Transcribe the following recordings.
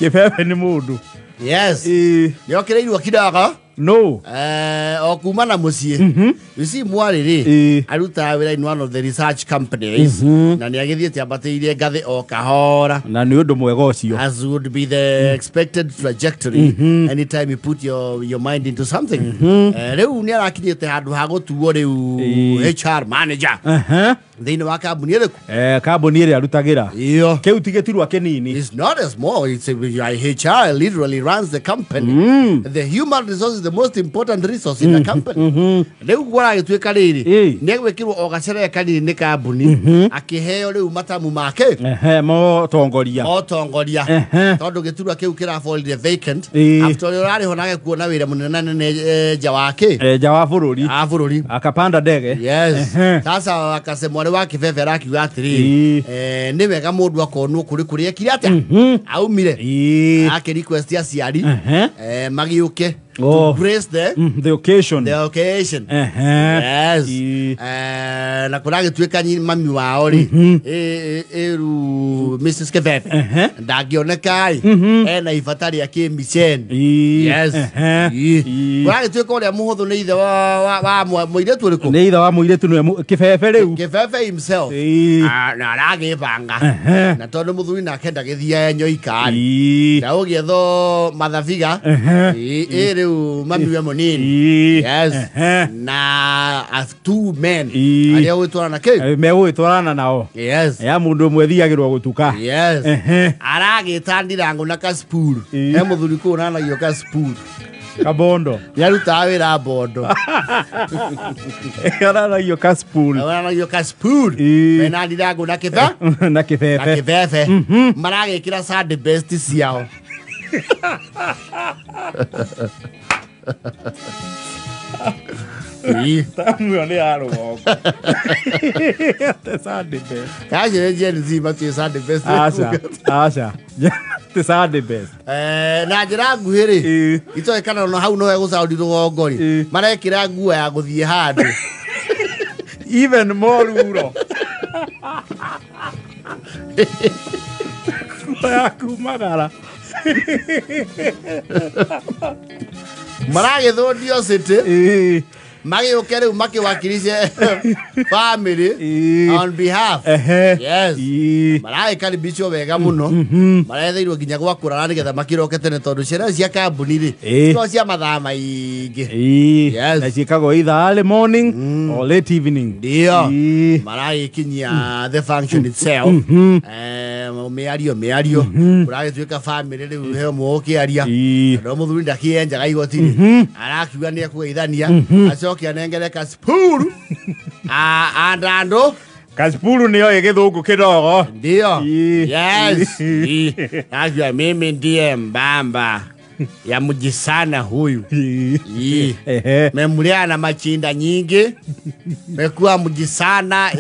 Kĩbebe nĩ mũndũ. Yes. Ĩĩ. Nĩokĩrĩirwo kidogo. No. O kuma na mũciĩ. You see, mwarĩ rĩ, Ĩĩ. arutaga wĩra in one of the research companies na nĩ agĩthiĩte ambatĩirie ngathĩ o kahora, Na nĩ ũndũ mwega ũcio. as would be the expected trajectory anytime you put your mind into something. Rĩu nĩ arakinyĩte handũ ha gũtuo rĩu Ĩĩ. HR manager Aha. thĩinĩ wa kambuni ĩrĩkũ? Kambuni ĩrĩa arutagĩra. Iyo. Kĩu ti gĩturwa kĩnini. It's not as small. It's a, HR literally runs the company. The human resource is the most important resource in the company. Rĩu kũragĩtuĩka rĩrĩ, Ĩĩ. nĩ egwĩkĩrwo o gacerere kanini nĩ kambuni, akĩheo rĩu matamu make Ehe, motongoria. otongoria, Ehe. tondũ gĩturwa kĩu kĩraborire vacant Ĩĩ. after ũrĩa ũrarĩho nake kuona wĩra mũnene nene nja wake Nja wa bũrũri. a bũrũri. Akapanda ndege. Yes. Ehe. Sasa akase mwarĩ wa Kĩbebe arakiuga atĩrĩrĩ, Ĩĩ. nĩ wega mũndũ akonwo kũrĩ kũrĩa ekire atĩa aumire, Ĩĩ. ake request aciari Ehe. magĩũke Oh. to grace the, The occasion. the occasion. Ehe. Yes. Ĩĩ. Na kũragĩtuĩka mami wao rĩ, ĩru Mrs. Kĩbebe Ehe. ndangĩoneka ĩ ena ibata rĩa kĩmiceni. Ĩĩ. Yes. Ehe. Ĩĩ. Ĩĩ. Kũragĩtuĩka ũrĩa mũhũthũ nĩ ithe wa mũirĩtu ũrĩkũ? Nĩ ithe wa mũirĩtu nĩwe Kĩbebe rĩu. Kĩbebe himself. Ĩĩ. Ah, na aragĩbanga Ehe. na tondũ mũthuri nake ndagĩthiaga nyoikarĩ Ĩĩ. na ũgĩethwo mathabiga. Ehe. Ĩ rĩu mami we mũnini. Ĩĩ. Yes. Ehe. Na as two men Ĩĩ. arĩa ũgĩtwarana kĩ. Megũgĩtwarana nao. Yes. Ya mũndũ ũmwe thiagĩrwo gũtuka. Yes. Ehe. Aragĩta ndirango na kaspuru. Ĩĩ. He mũthuri kũu nanagio kaspuru. Kabondo. Nĩarutaga wĩra Mbondo. Aranagio kaspool. Aranagio kaspuru. Ĩĩ. Mena ndirango na kĩbe na na Kĩbebe. Kĩbebe maragĩkĩra Sunday best ciao. Ĩĩ. Tamu ĩyo nĩ ya rũgongo. Te Sunday best. Acio nĩ Gen Z matiĩ Sunday best. Aca, aca. Te Sunday best. Na njĩra nguhĩ rĩ, Ĩĩ. itoĩ kana ona hau no egũcaũri rũgongo rĩ, Ĩĩ. marekĩra nguo ya gũthiĩ handũ. Even more ruro. Nguo ya kumagara. Maragĩthũndio city Ĩĩ. magĩũke rĩu makĩwakirice family Ĩĩ. on behalf. Ehe. Yes. Ĩĩ. Maragĩkaribicwo wega mũno, maretheirwo nginya gwa kũrara nĩgetha makĩroke tene tondũ ciana cia kambuni rĩ, Ĩĩ. no cia mathaa maingĩ. Ĩĩ. Yes. Na ciĩkagwo either early morning or late evening. Ndio. Ĩĩ. Maragĩkinyia the function itself, mĩario mĩario kũragĩtuĩka family rĩu he ũmwe ũkĩaria. Ĩĩ. Tondũ mũthuri ndakĩenjaga igoti-rĩ, arakiuga nĩ ekũgeithania acoke anengere kaspuru andandũ. Kaspuru nĩyo gĩthũngũ kĩdogo. Ndio. Ĩĩ. Yes. Ĩĩ. Ĩĩ. Akiuga mimi ndiye mbamba ya mjisana huyu. Ĩĩ. Ĩĩ. Ehe. Memulea na machinda nyingi, mekuwa mjisana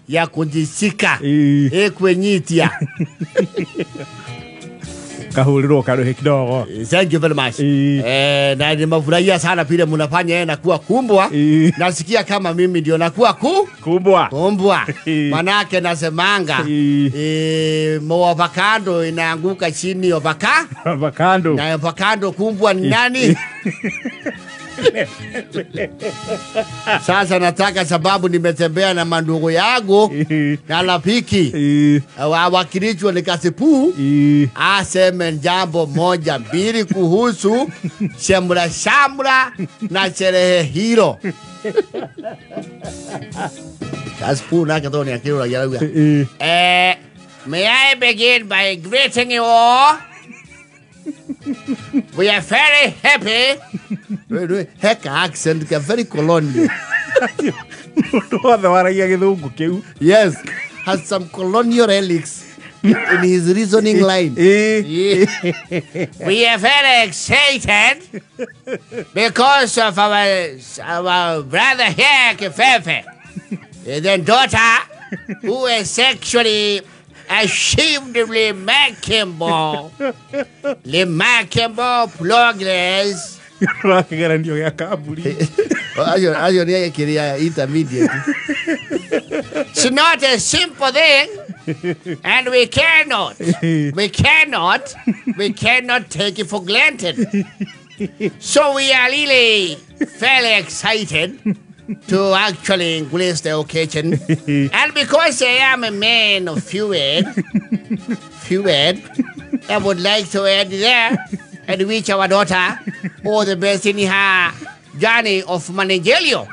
ya kujishika. Ĩĩ. Ekwenyitia. Kahũrĩrwo karũhĩ kidogo. Thank you very much. Ĩĩ. Na nimefurahia sana vile mnafanya yeye nakuwa kumbwa. Ĩĩ. Nasikia kama mimi ndio nakuwa ku Kumbwa. kumbwa. Ĩĩ. Manake nasemanga Ĩĩ. avocado inaanguka chini ovaka Avocado. na avocado kumbwa ni nani? Sasa nataka sababu nimetembea na mandugu yangu Ĩĩ. na rafiki Ĩĩ. wawakilishwa ni Kasipuu Ĩĩ. aseme jambo moja mbili kuhusu shamra shamra na sherehe hilo. Kasipuu nake to ni akĩrũragia arauga, Ĩĩ. May I begin by greeting you all? We are very happy. Heka accent ka very colonial. Mũndũ wothe waragia gĩthũngũ kĩu. Yes, has some colonial relics in his reasoning line. Ĩĩ. Yeah. We are very excited because of our brother here, Kifefe, and then daughter, who is sexually achieved remarkable progress. Wa kĩgeranio gĩa kambuni. Acio nĩ ekĩrĩa intermediate. It's not a simple thing. And we cannot, we cannot, we cannot take it for granted. So we are really fairly excited to actually grace the occasion. And because I am a man of few words, I would like to end there and wish our daughter all the best in her journey of managerial.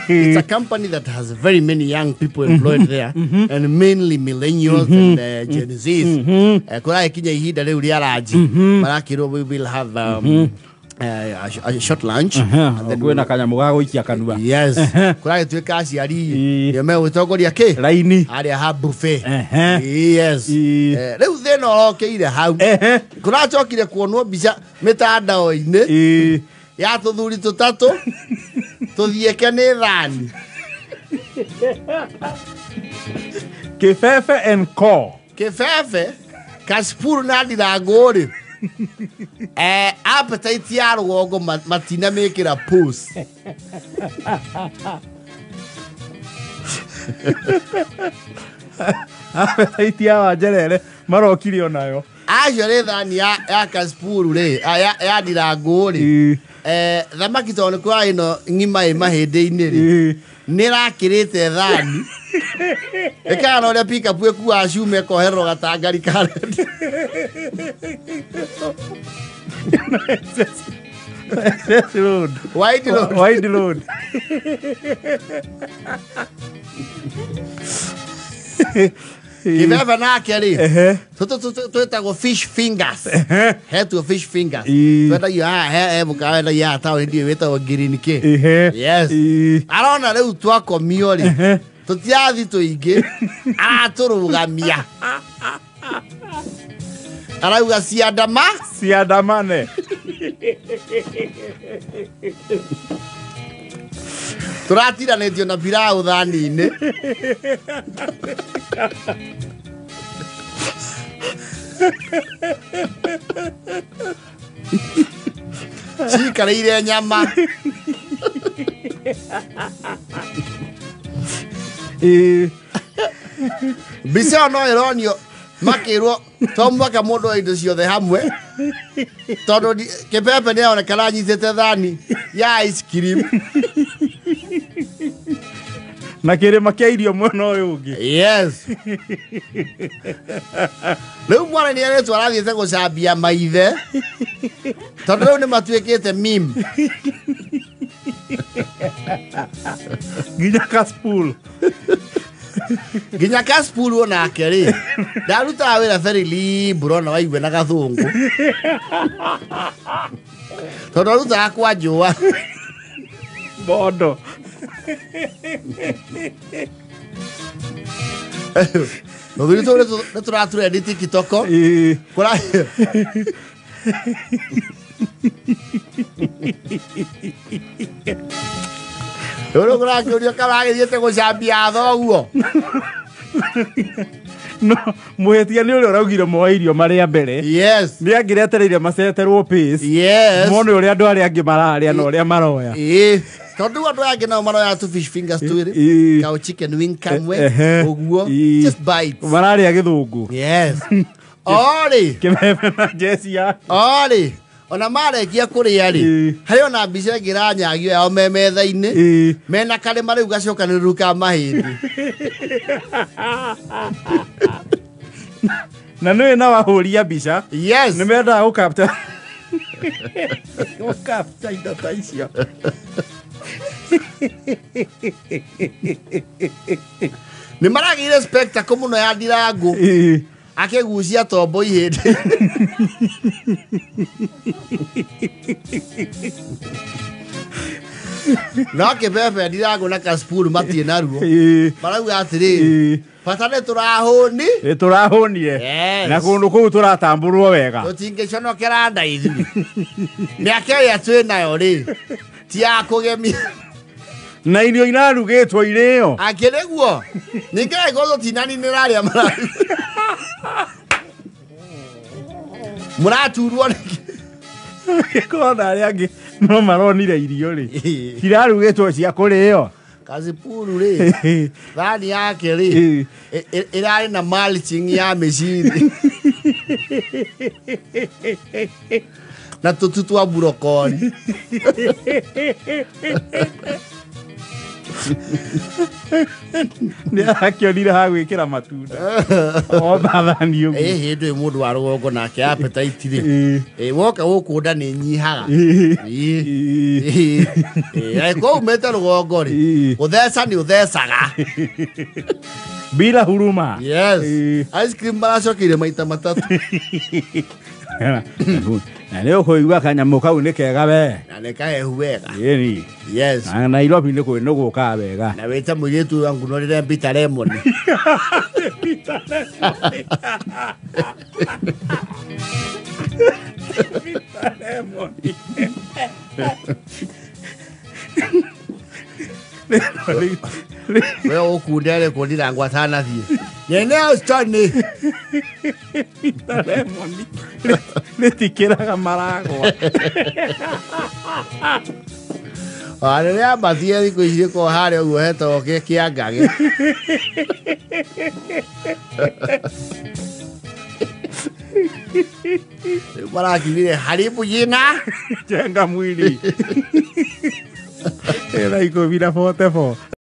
It's a company that has very many young people employed there, and mainly millennials and Gen Zs. Kũragĩkinya ihinda rĩu rĩa ranji, marakĩrwo we will have a short lunch and then Kwĩna kanyamũ ga gũikia kanua. Yes, kũragĩtuĩka aciari nĩo megũtongoria kĩ Raini. harĩa ha buffet. Yes. Rĩu thĩna ũrokĩire hau, kũracokire kuonwo mbica mĩtandao-inĩ ya tũthuri tũtatũ tũthiĩke nĩ thani. Kĩbebe and Co. Kĩbebe, Kasipuru na Ndirangũ rĩ, appetite ya rũgongo matinamĩkĩra pause. Appetite ya Wanjerere marokire onayo. Acio rĩ, thani ya Kasipuru rĩ, ya Ndirangũ rĩ, thamaki tondũ nĩ kũrarĩ ĩno ng'ima ĩ mahĩndĩ-inĩ rĩ, nĩ ĩrakĩrĩte thani ĩkahana ũrĩa pickup ĩkuaga cuma ĩkohererwo gatangari ka redio. Excess load. Wide load. Wide load. Kĩbebe nake rĩ, tũtũ twĩtagwo fish fingers, hetwo fish fingers, twendagio haha he mũkawa wendagio haha taũni ndiũĩ wĩtagwo Green K. Yes. Arona rĩu twakomio rĩ, tũtirathi tũingĩ, aratũrũgamia arauga ciandama Ciandamane. Tũratiranĩtio na pilau thani-inĩ. Cikarĩire nyama. Mbica ĩyo no ĩronio makĩrwo to mwaka mũndũ wa indo ciothe hamwe, tondũ kĩbebe nĩ aronekana anyitĩte thani ya ice cream na kĩrĩma kĩa irio mwena ũyũ ũngĩ. Yes. Rĩu mwana nĩ erĩtwo arathiĩte gũcambia maithe, tondũ rĩu nĩ matuĩkĩte meme. Nginya Kasipul. Nginya Kasipul onake rĩ, ndarutaga wĩra very libro na waigue na gathũngũ, tondũ arutaga kwa njũa. Bondo. Tũthuri tũu nĩ tũratũrendi TikTok. Kũra rĩu kũrakĩũrio kana agĩthiĩte gũcambia thoguo. No mũhĩtia nĩ ũrĩa ũraugire moe irio marĩa mbere. Yes. Nĩ angĩretereire maceterwo pace. Yes. Mone ũrĩa andũ arĩa angĩ mararĩa na ũrĩa maroya. Tondũ andũ aya angĩ nao maroya tũ fish fingers twĩrĩ, ka chicken wing kamwe ũguo, just bites. Mararĩa gĩthũngũ. Yes. Orĩ. Kĩbebe na jeci yake. Orĩ. Ona marĩkia kũrĩa rĩ, harĩ ona mbica ĩngĩ ĩranyagio yao me metha-inĩ, mena karĩma rĩu gacokanĩrĩru ka mahĩndĩ. Na nĩũĩ na wahũria mbica. Yes. Nĩ mendaga gũkapta. Gũkapta indo ta icio. Nĩ maragĩire spectacle mũno ya Ndirangũ akĩgucia tombo ihĩndĩ. No kĩbebe, Ndirangũ na Kasipul matirĩ naruo. Marauga atĩrĩrĩ, bata nĩ tũrahũni. Nĩ tũrahũnire. Yes. Na kũndũ kũu tũratambũrwo wega. Tũtingĩconokera nda ithuĩ. Mĩaka ĩrĩa twĩ nayo rĩ, ti ya kũgemia. Na irio irarugĩtwo irĩo. Akĩrĩ guo. Ningĩ angĩkorwo tũtinaninĩra arĩa mararuga. Mũraturwo nĩkĩ? Angĩkorwo na arĩa angĩ no maronire irio rĩ, cirarugĩtwo cia kũrĩo. Kasipuru rĩ, thani yake rĩ ĩrarĩ na mulching ya mĩciri na tũtu twa burokori. Nĩ arakĩonire ha gwĩkĩra matunda o thani ũguo. Ĩ hĩndĩ ĩ mũndũ wa rũgongo nake appetite rĩ, ĩ woka gũkũ nda nĩ nyihaga. Ĩ angĩkorwo umĩte rũgongo rĩ, gũtheca nĩ ũthecaga bila huruma. Yes. Ice cream maracokeire maita matatũ. Na nĩ ũkũigua kanyamũ kau nĩ kega we. Na nĩ kahehu wega. Ĩni. Yes. Na Nairobi nĩ kwĩ nĩ gũkaga wega. Na wĩta mũirĩtu ũyũ angunorire bitter lemon. Bitter lemon. Bitter lemon. We ũkundere kũndira ngwatanathiĩ. Nyene Houston. Bitter lemon. Rĩtikĩraga maragwa. Rĩrĩa ambatie thikũ ici gĩkoragwo harĩa ũguo hetagwo kĩangage. Rĩu marakiugire haribu jina Jenga mwili. Thaa 10:44.